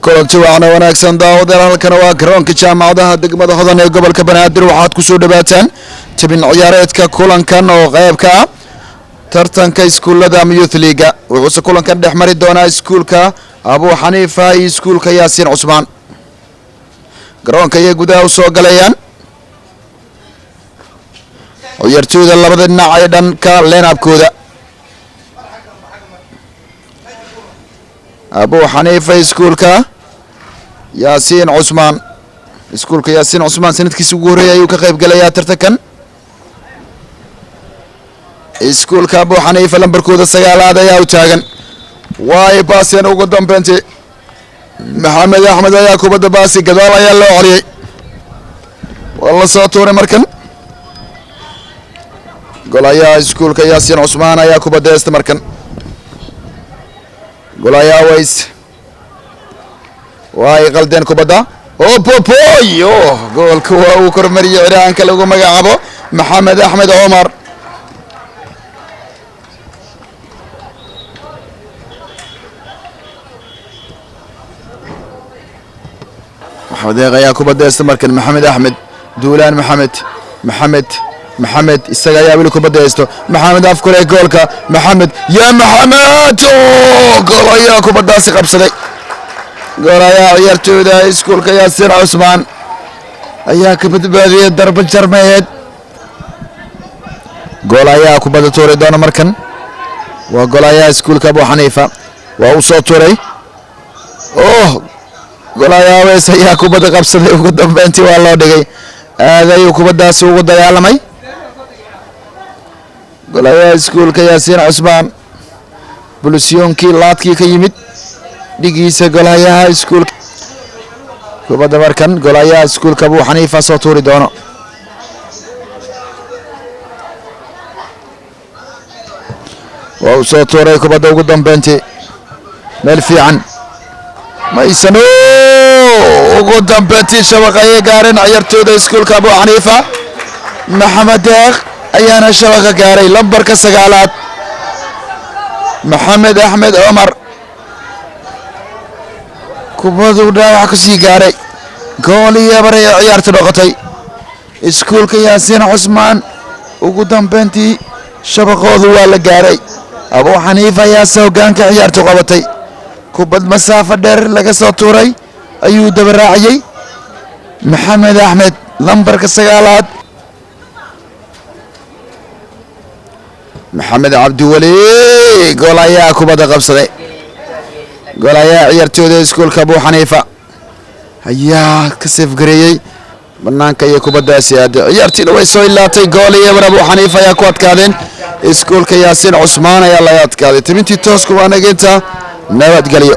Kulanti wacan oo wanaagsan, daawadayaal. Halkana waa garoonka Jaamacadaha degmada Hodan ee gobolka Banaadir. Waxaad kusoo dhawaataan tabin ciyaareedka kulankan oo qayb ka ah tartanka iskuullada ama youth league-ga. Wuxuuse kulankan dhex mari doonaa iskuulka Abuu Xaniifa iyo iskuulka Yaasiin Cusmaan. Garoonka ayay gudaha usoo galayaan ciyaartooyda labada dhinac ee dhanka line-upkooda. Abuu Xaniifa, iskuulka Yaasiin Cusmaan. Iskuulka Yaasiin Cusmaan sanadkiisa ugu horreeyay ayuu ka qayb gelayaa tartankan. Iskuulka Abuu Xaniifa lambarkooda 9aad ayaa u taagan. Waay baaseen. Ugu dambeyntii Maxamed Axmed ayaa kubadda baasi, gadaal ayaa loo celiyey, waa la soo tuuray. Markan golayaha iskuulka Yaasiin Cusmaan ayaa kubadda heesta. Markan golayaha Ways waa ay qaldeen kubadda. Opopoy, o goolka waa uu kormariyey ciraanka lagu magacaabo Maxamed Axmed Cumar. Maxamed Eeq ayaa kubadda heesta. Markan Maxamed Axmed Duulaan, Maxamed, Maxamed, Maxamed isaga ayaa weli kubadda haysto. Maxamed afkule goolka. Maxamed, yaa Maxamed, gool ayaa kubaddaasi qabsaday. Gool ayaa ciyaartooyda iskuulka Yaasiin Cusmaan ayaa ka badbaadiyay darba jarmeed. Gool ayaa kubadda tuuri doona. Markan waa gool ayaa iskuulka Abu Xaniifa, waa uu soo tuuray. Oh, goolayaa Aweys ayaa kubadda qabsaday. Ugu dambeyntii waa loo dhigay, aad ayuu kubaddaasi ugu dagaalamay golayaha iskuulka Yaasiin Cusmaan. Bulisiyoonkii laadkii ka yimid dhigiisa golayaha iskuulka kubadda. Markan golayaha iskuulka Abuu Xaniifa soo tuuri doono. Waa uu soo tuuray kubadda. Ugu dambeyntii meel fiican maysano. Ugu dambeyntii shabaq ayay gaareen ciyaartooyda iskuulka Abuu Xaniifa. Maxamed Deeq ayaana shabaqa gaaray, lambarka 9aad Maxamed Axmed Cumar kubaduu dhaawac kusii gaaray. Gool iyo ebar ayay ciyaarta noqotay. Iskuulka Yaasiin Cusmaan ugu dambeyntii shabaqoodu waa la gaaray. Abuu Xaniifa ayaase hoggaanka ciyaartu qabatay. Kubad masaafo dheer laga soo tuuray ayuu daba raaciyey Maxamed Axmed, lambarka 9aad Maxamed Cabdiweli. Gool ayaa kubadda qabsaday. Gool ayaa ciyaartooyda iskuulka Abuu Xaniifa ayaa ka seefgareeyey, banaanka iyo kubaddaasi aaday. Ciyaartiina way soo ilaatay. Gool iyo ebar Abuu Xaniifa ayaa ku adkaadeen. Iskuulka Yaasiin Cusmaan ayaa laga adkaaday. Tabintii toosku waa nageynta. Nabadgelyo.